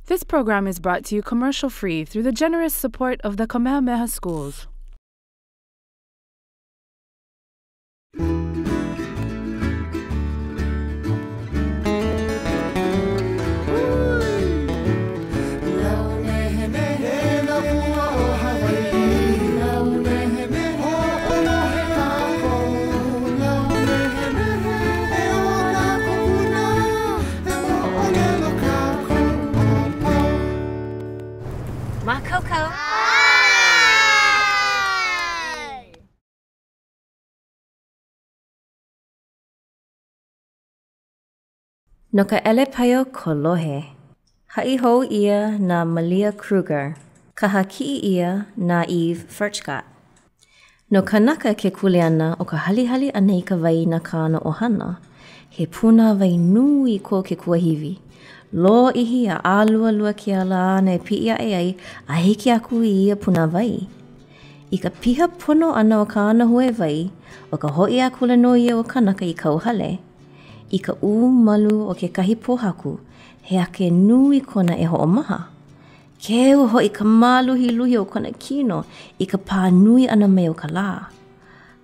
This program is brought to you commercial free through the generous support of the Kamehameha Schools. Mākaukau. No ka ʻElepaio Kolohe. Haʻi hou ʻia na Malia Kruger. Kaha kiʻi ʻia na Eve Furchgott. No Kanaka ke kuleana o ka halihali ʻana i ka wai na kāna ʻohana. He pūnāwai nui ko ke kuahiwi. Lōʻihi a ʻālualua ke ala āna e piʻi aʻe ai a hiki aku i ia pūnāwai. I ka piha pono ʻana o kāna huewai, ʻo ka hoʻi akula nō ia o Kanaka i kauhale. I ka ʻūmalu o kekahi pōhaku, he ake nui kona e hoʻomaha. Keu hoʻi ka māluhiluhi o kona kino i ka pā nui ʻana mai o ka lā.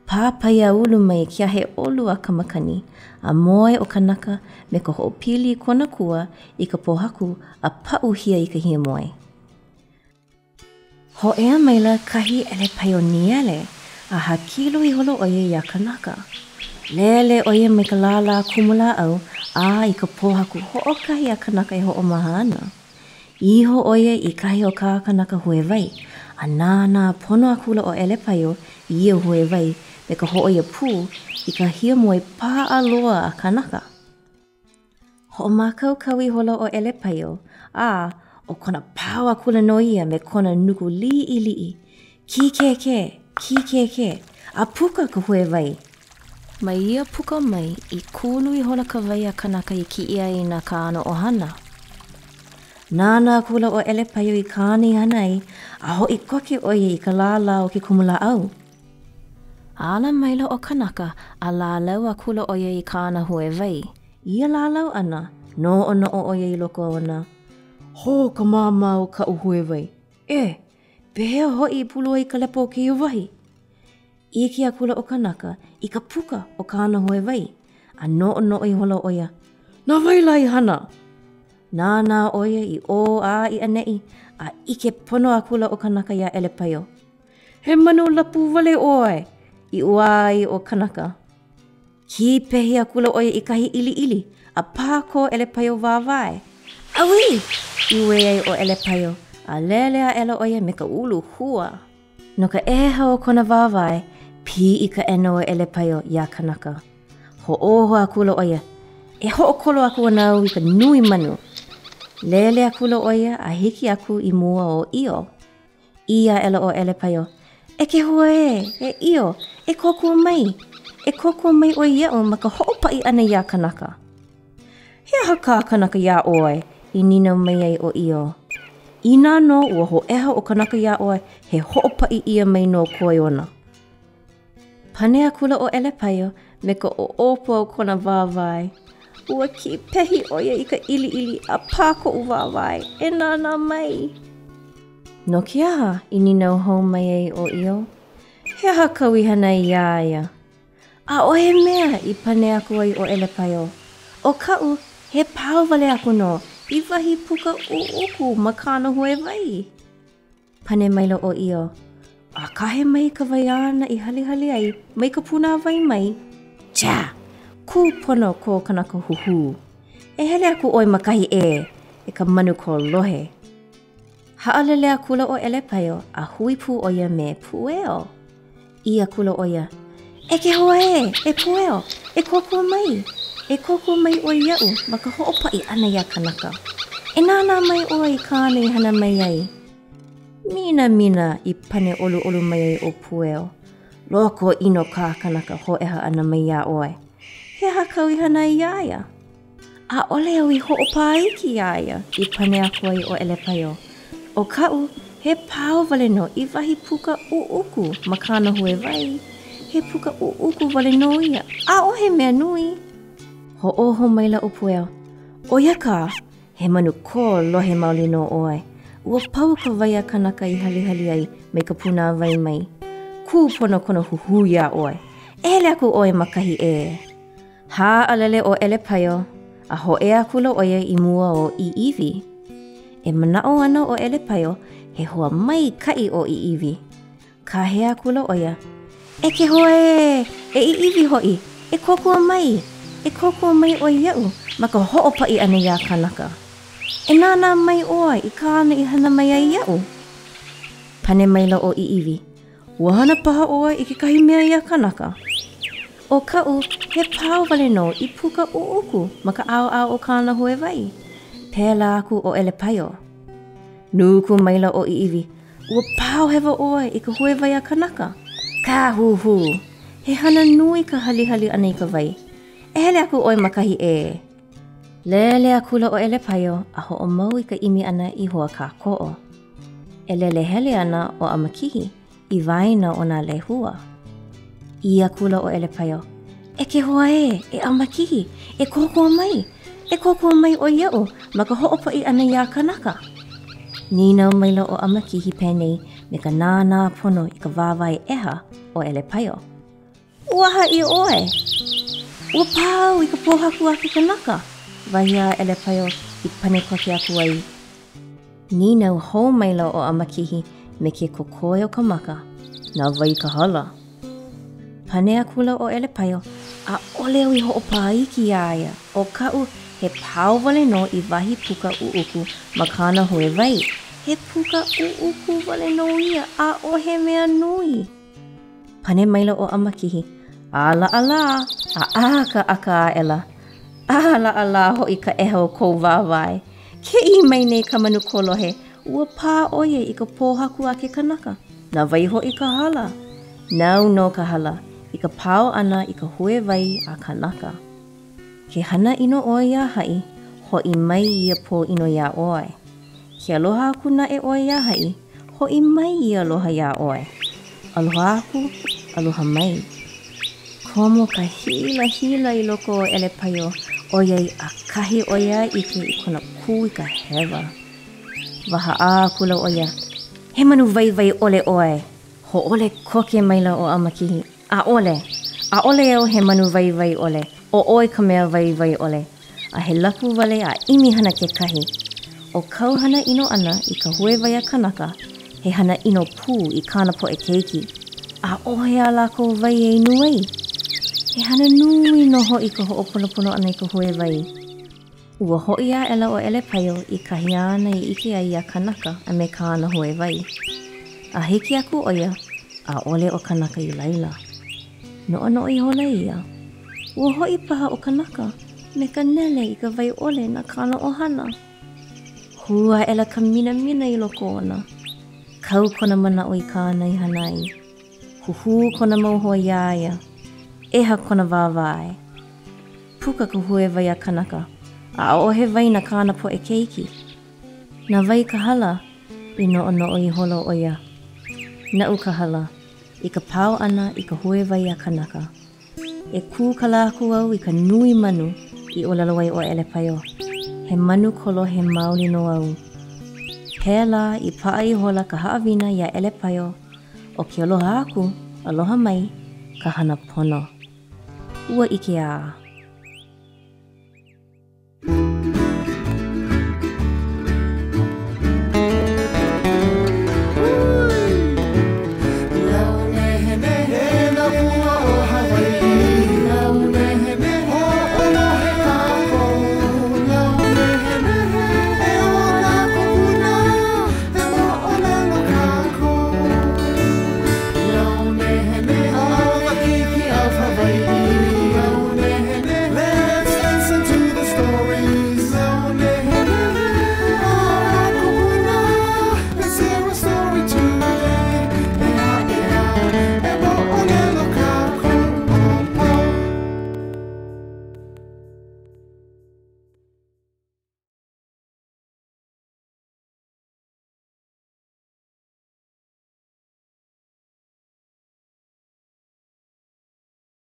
Pā paiāulu mai ke ahe ʻolu a ka makani, a moe ʻo Kanaka me ka hoʻopili i kona kua i ka pōhaku a paʻuhia i ka hiamoe. Hōʻea maila kahi ʻelepaio nīele a hākilo ihola ʻo ia iā Kanaka. Lele ʻo ia mai ka lālā kumulāʻau a i ka pōhaku hoʻokahi a Kanaka e hoʻomaha ana. Iho ʻo ia i kahi o kā Kanaka huewai, a nānā pono akula ʻo ʻElepaio i ia huewai me ka hōʻoia pū i ka hiamoe paʻa loa a Kanaka. Hoʻomākaukau ihola ʻo ʻElepaio, a ʻo kona pao akula nō ia me kona nuku liʻiliʻi, Kīkēkē! Kīkēkē! A puka ka huewai! Mai ia puka mai i kūlū ihola ka wai a Kanaka i kiʻi ai na kāna ʻohana. Nānā akula ʻo ʻElepaio i kāna i hana ai, a hoʻi koke ʻo ia i ka lālā o ke kumulāʻau. Ala maila ʻo Kanaka a lālau akula ʻo ia i kāna huewai. I ia lālau ʻana, noʻonoʻo ʻo ia i loko ona, Hō ka māmā o kaʻu huewai! E! Pehea hoʻi i pulu ai ka lepo o kēia wahi? ʻIke akula ʻo Kanaka i ka puka o kāna huewai, a noʻonoʻo ihola ʻo ia, Na wai lā i hana? Nānā ʻo ia i ʻō a i ʻaneʻi, a ʻike pono akula ʻo Kanaka iā ʻElepaio. He manu lapuwale ʻoe! i ʻuā ai ʻo Kanaka. Kīpehi akula ʻo ia i kahi ʻiliʻili, a pā ko ʻElepaio wāwae. Auī! i uē ai ʻo ʻElepaio, a lele aʻela ʻo ia me ka uluhua. No ka ʻeha o kona wāwae, piʻi ka ʻena o ʻElepaio iā Kanaka. Hoʻōho akula ʻo ia, E hoʻokolo aku ana au i ka nui manu! Lele akula ʻo ia a hiki aku i mua o ʻIo. ʻĪ aʻela ʻo ʻElepaio, E ke hoa ē, e ʻIo, e kōkua mai! E kōkua mai ʻoe iaʻu ma ka hoʻopaʻi ʻana iā Kanaka. He aha kā Kanaka iā ʻoe? i nīnau mai ai ʻo ʻIo. Inā nō ua hōʻeha ʻo Kanaka iā ʻoe, he hoʻopaʻi ʻia mai nō koe ona. Pane akula ʻo ʻElepaio me ka ʻoʻopu o kona wāwae. Ua kīpehi ʻo ia i ka ʻiliʻili a pā koʻu wāwae, e nānā mai. No ke aha? i nīnau hou mai ai ʻo ʻIo. He aha kāu i hana ai iā ia? ʻAʻohe mea, i pane aku ai ʻo ʻElepaio. ʻO kaʻu, he pao wale aku nō i wahi puka ʻuʻuku ma kāna huewai. Pane maila ʻo ʻIo, A kahe mai ka wai āna i halihali ai mai ka pūnāwai mai. Tsā! Kū pono ko Kanaka huhū. E hele aku ʻoe ma kahi ʻē, e ka manu kolohe. Haʻalele akula ʻo ʻElepaio a hui pū ʻo ia me Pueo. ʻĪ akula ʻo ia, E ke hoa ē, e Pueo, e kōkua mai! E kōkua mai ʻoe iaʻu ma ka hoʻopaʻi ʻana iā Kanaka. E nānā mai ʻoe i kāna i hana mai ai. Minamina, i pane ʻoluʻolu mai ai ʻo Pueo. Loko ʻino kā Kanaka hōʻeha ʻana mai iā ʻoe. He aha kāu i hana ai iā ia? ʻAʻole au i hoʻopā iki iā ia, i pane aku ai ʻo ʻElepaio. ʻO kaʻu, he pao wale nō i wahi puka ʻuʻuku ma kāna huewai. He puka ʻuʻuku wale nō ia, ʻaʻohe mea nui. Hoʻōho maila ʻo Pueo, ʻO ia kā! He manu kolohe maoli nō ʻoe. Ua pau ka wai a Kanaka i halihali ai mai ka pūnāwai mai. Kū pono kona huhū iā ʻoe. E hele aku ʻoe ma kahi ʻē. Haʻalele ʻo ʻElepaio, a hōʻea akula ʻo ia i mua o ʻIʻiwi. E manaʻo ana ʻo ʻElepaio he hoa maikaʻi ʻo ʻIʻiwi. Kāhea akula ʻo ia, E ke hoa ē! E ʻIʻiwi hoʻi! E kōkua mai! E kōkua mai ʻoe iaʻu ma ka hoʻopaʻi ʻana iā Kanaka! E nānā mai ʻoe i kāna i hana mai ai iaʻu! Pane maila ʻo ʻIʻiwi, Ua hana paha ʻoe i kekahi mea iā Kanaka? ʻO kaʻu, he pao wale nō i puka ʻuʻuku ma ka ʻaoʻao o kāna hoe wai. Pēlā aku ʻo ʻElepaio. Nuku maila ʻo ʻIʻiwi, Ua pao hewa ʻoe i ka hoe wai a Kanaka. Kāhūhū! He hana nui ka halihali ʻana i ka wai. E hele aku ʻoe ma kahi ʻē. Lele akula ʻo ʻElepaio a hoʻomau i ka ʻimi ʻana i hoa kākoʻo. E lele hele ana ʻo ʻAmakihi i waena o nā lehua. ʻĪ akula ʻo ʻElepaio, E ke hoa ē, e ʻAmakihi, e kōkua mai! E kōkua mai ʻoe iaʻu ma ka hoʻopaʻi ʻana iā Kanaka! Nīnau maila ʻo ʻAmakihi penei me ka nānā pono i ka wāwae ʻeha o ʻElepaio. Ua aha ʻia ʻoe? Ua pā au i ka pōhaku a ke kanaka, wahi a ʻElepaio i pane koke aku ai. Nīnau hou maila ʻo ʻAmakihi me ke kokoe o ka maka, Na wai ka hala? Pane akula ʻo ʻElepaio, ʻAʻole au i hoʻopā iki iā ia, ʻo kaʻu, he pao wale nō i wahi puka ʻuʻuku ma kāna hoe wai. He puka ʻuʻuku wale nō ia, ʻaʻohe mea nui. Pane maila ʻo ʻAmakihi, ʻĀlaʻa lā! A ʻakaʻaka aʻela. ʻĀlaʻa lā hoʻi ka ʻeha o kou wāwae! Ke ʻī mai nei ka manu kolohe, ua pā ʻo ia i ka pōhaku a ke kanaka. Na wai hoʻi ka hala? Nāu nō ka hala, i ka pao ʻana i ka hoe wai a Kanaka. Ke hana ʻino ʻoe iā haʻi, hoʻi mai ia pōʻino iā ʻoe. Ke aloha aku naʻe ʻoe iā haʻi, hoʻi mai ia aloha iā ʻoe. Aloha aku, aloha mai. Komo ka hilahila i loko o ʻElepaio ʻoiai ʻakahi ʻo ia a ʻike i kona kū i ka hewa. Waha akula ʻo ia, He manu waiwai ʻole ʻoe! Hōʻole koke maila ʻo ʻAmakihi, ʻAʻole! ʻAʻole au he manu waiwai ʻole, ʻo ʻoe ka mea waiwai ʻole, a he lapuwale a ʻimi hana kekahi. ʻO kāu hana ʻino ʻana i ka hoe wai a Kanaka, he hana ʻino pū i kāna poʻe keiki. ʻAʻohe a lākou wai e inu ai. He hana nui nō hoʻi ka hoʻoponopono ʻana i ka hoe wai. Ua hoʻi aʻela ʻo ʻElepaio i kahi āna i ʻike ai iā Kanaka a me kāna hoe wai. A hiki aku ʻo ia, ʻaʻole ʻo Kanaka i laila. Noʻonoʻo ihola ia, ua hoʻi paha ʻo Kanaka me ka nele i ka wai ʻole na kāna ʻohana. Hū aʻela ka minamina i loko ona. Kau kona manaʻo i kāna i hana ai. Huhū kona mau hoa iā ia. ʻEha kona wāwae. Puka ka hoe wai a Kanaka, a ʻaʻohe wai na kāna poʻe keiki. Na wai ka hala? i noʻonoʻo ihola ʻo ia. Naʻu ka hala, i ka pao ʻana i ka hoe wai a Kanaka. E kūkala aku au i ka nui manu, i ʻōlelo ai ʻo ʻElepaio. He manu kolohe maoli nō au. Pēlā i paʻa ihola ka haʻawina iā ʻElepaio, ʻo ke aloha aku, aloha mai, ka hana pono. Ua ʻike a.